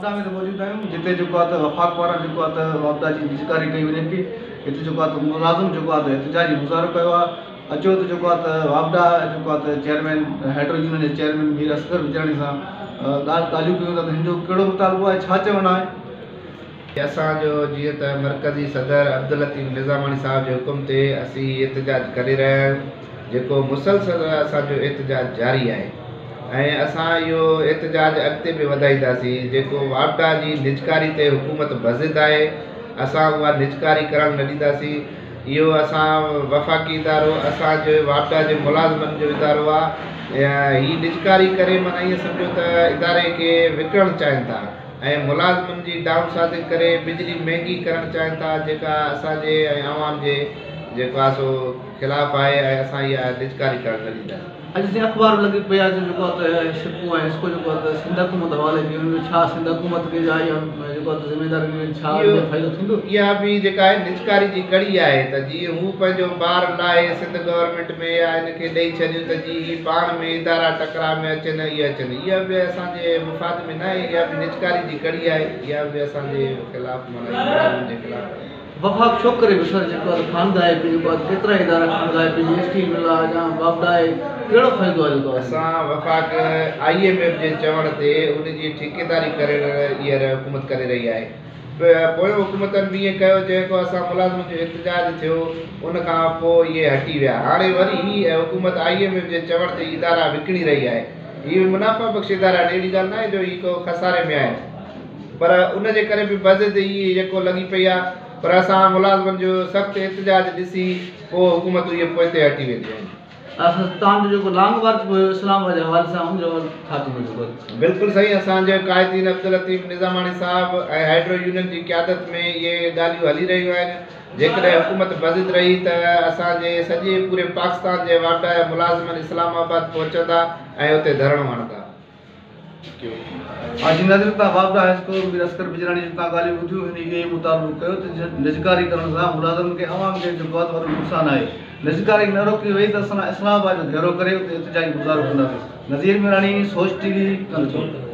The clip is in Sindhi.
واپڊا ۾ ته موجود آهيون جتي جيڪو آهي ته وفاق پاران جيڪو آهي ته واپڊا جي نجڪاري ڪئي وڃي پئي. هتي جيڪو آهي ته ملازم جيڪو آهي ته احتجاجي مظاهرو ڪيو آهي. اچو ته جيڪو آهي ته واپڊا جيڪو آهي ته چيئرمين هائيڊرو يونين جي چيئرمين مير اصغر بجراڻي سان ڳالهه ڳالهيون ڪيون ٿا ته هن جو ڪهڙو مطالبو آهي، ڇا چوڻ آهي. اسان جو جيئن ته مرڪزي صدر عبداللطيف نظاماڻي صاحب جي حڪم تي اسين احتجاج ڪري رهيا آهيون، جيڪو مسلسل اسان جو احتجاج جاري آهي ۽ اسان اهو احتجاج اڳتي به وڌائينداسين. جيڪو واپڊا جي نجڪاري تي حڪومت بضد آهي، اسان اها نجڪاري ڪرڻ نه ڏينداسين. اهو اسان وفاقي ادارو، اسان جو واپڊا جي ملازمن جو ادارو آهي. هي نجڪاري ڪري معنيٰ ائين سمجهو ته اداري کي وڪڻڻ چاهين ٿا ۽ ملازمن جي ڊائون سازنگ ڪري بجلي مهنگي ڪرڻ چاهين ٿا، جيڪا اسان جي ۽ عوام جي جيڪو آهي سو خلاف آهي ۽ اسان اها نجڪاري ڪرڻ نه ڏينداسين. اڄ سائين اخبار ۾ لڳي پئي آهي ته جيڪو آهي ته سپو ۽ حيسڪو جيڪو آهي ته سنڌ حڪومت حوالي ڪيو ويندو، ڇا سنڌ حڪومت کي جا اها جيڪو آهي ته ذميواري ڏني وڃي، ڇا ان ۾ فائدو ٿيندو؟ اها به جيڪا آهي نجڪاري جي ڪڙي آهي ته جيئن هو پنهنجو بار لاهي سنڌ گورنمينٽ ۾ يا ان کي ڏئي ڇڏيون ته جيئن هي پاڻ ۾ ادارا ٽڪراء ۾ اچن اهي اچن، اها به اسان جي مفاد ۾ ناهي، اها به نجڪاري جي ڪڙي آهي، اها به اسان جي خلاف معنيٰ ملازمن جي خلاف آهي. وفاق ڇو ڪري به سر جيڪو آهي خانگائي پي جيڪو آهي ڪيترا ادارا خانگائي پي جي اسٽيل مل آهي يا واپڊا آهي، ڪهڙو فائدو آهي جيڪو آهي؟ اسان وفاق I M F جي چوڻ تي ان جي ٺيڪيداري ڪري هينئر حڪومت ڪري رهي آهي. پويون حڪومتن به ائين ڪيو، جنهن کان اسان ملازمن جو احتجاج ٿيو ان کان پوء اهي هٽي ويا. هاڻي وري هي حڪومت I M F جي چوڻ تي ادارا وڪڻي رهي آهي. هي منافع بخش ادارا آهن، اهڙي ڳالهه ناهي جو هي ڪو خساري ۾ آهن، پر ان جي ڪري به بضد هي جيڪو لڳي پئي آهي، پر اسان ملازمن جو سخت احتجاج ڏسي پوء حڪومت اهي پوئتي هٽي وينديون آهن. اسان تان جو جيڪو لانگ مارچ به هيو اسلام آباد جي حوالي سان ان جو ڇا ٿيندو جيڪو. بلڪل سائين، اسان جي قائدين عبداللطيف نظاماڻي صاحب ۽ هائيڊرو يونين جي قيادت ۾ اهي ڳالهيون هلي رهيون آهن. جيڪڏهن حڪومت بضد رهي ته اسان جي سڄي پوري پاڪستان جي واپڊا جا ملازمن اسلام آباد پهچندا ۽ اتي ڌرڻو هڻندا. حاجي نظر تان واپڊا حيسڪو مير اصغر بجراڻي جون تان ڳالهيون ٻڌيون. هن اهو ئي مطالبو ڪيو ته نجڪاري ڪرڻ سان ملازمن کي عوام کي جو بهت وڏو نقصان آهي، نجڪاري نه روڪي وئي ته اسان اسلام آباد جو گهيرو ڪري اتي احتجاجي مظاهرو ڪنداسين. نذير ميراڻي، سوچ ٽي وي، ڪنڌڪوٽ.